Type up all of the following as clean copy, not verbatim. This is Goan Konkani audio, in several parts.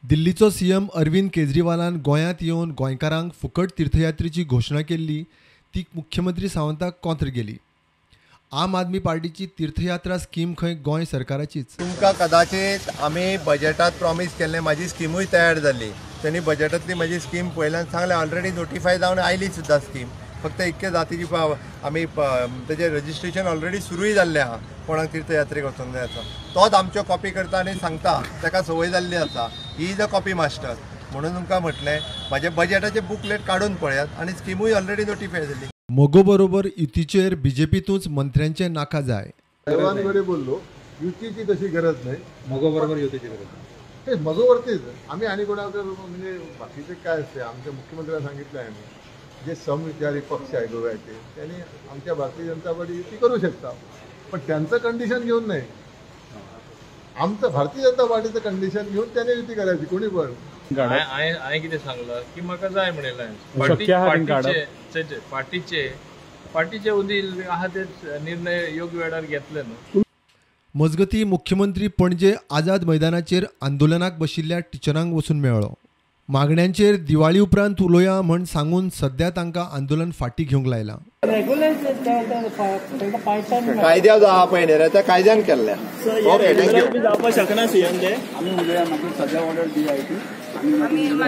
दिल्लीचो सीएम अरविंद केजरीवालान गोंयांत येवन गोंयकारांक फुकट तीर्थयात्रेची घोशणा केल्ली ती मुख्यमंत्री सावंताक कॉंत्र गेली. आम आदमी पार्टीची तीर्थयात्रा स्कीम खंय गोंय सरकाराचीच. तुमकां कदाचित आमी बजेटात प्रॉमीस केल्लें, म्हाजी स्किमूय तयार जाल्ली, त्यांनी बजेटांतली म्हाजी स्कीम पयल्यान सांगलें, ऑलरेडी नोटिफाय जावन आयली सुद्दां स्कीम. फक्त इतके जातीची आमी तेजें रजिस्ट्रेशन ऑलरेडी सुरूय जाल्लें आहा, कोणाक तीर्थयात्रेक वचोंक जाय आसा तोच आमच्यो कॉपी करता आनी सांगता, ताका संवय जाल्ली आसा. He is a copy master. म्हणून तुमकां म्हटलें म्हाजें बजेटाचें बुकलेट काडून पळयात आनी स्किमूय ऑलरेडी नोटिफाय जाली. मगो बरोबर युतीचेर बीजेपीतूच मंत्र्यांचे नाका जाय. सर्वांकडे बोललो, युतीची तशी गरज नाही, मगो बरोबर युतीची गरज नाही, मगोवरतीच आम्ही आणि कोणाकडे म्हणजे बाकीचे काय असते. आमच्या मुख्यमंत्र्यांना सांगितलं आहे आम्ही, जे समविचारी पक्ष आहे गोव्याचे त्यांनी आमच्या भारतीय जनता पार्टी युती करू शकता, पण त्यांचं कंडिशन घेऊन नाही, आमचं भारतीय जनता पार्टीचं कंडिशन घेऊन त्यांनी युती करायची कोणी पण. हांवें कितें सांगलां की म्हाका जाय म्हणिल्लें पार्टीचे पार्टीचे उदील आहा ते निर्णय योग्य वेळार घेतले न्हू. मजगती मुख्यमंत्री पणजे आझाद मैदानाचेर आंदोलनाक बशिल्ल्या टिचरांक वचून मेळ्ळो. मागण्यांचेर दिवाळी उपरांत उलोवया म्हण सांगून सध्या तांकां आंदोलन फाटी घेवंक लायलां. कायद्या जो आहा पळय न्ही त्या कायद्यान केल्ल्या. Okay, thank you. जावपाक शकना सीएम ते. आमी उलोवया मागीर, सध्या order the I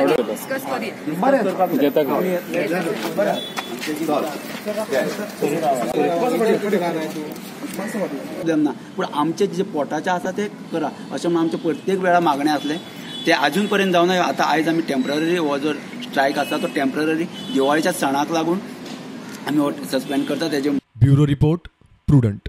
T discuss करीत. ना पूण आमचे जे पोटाचे आसा ते करा अशें म्हणून आमचे प्रत्येक वेळा मागणें आसलें ते अजून पर्यंत जावना. आतां आयज आमी टेम्पररी हो जो स्ट्रायक आसा तो टेम्पररी दिवाळीच्या सणाक लागून आमी हो सस्पेंड करता. तेजे ब्युरो रिपोर्ट, प्रुडंट.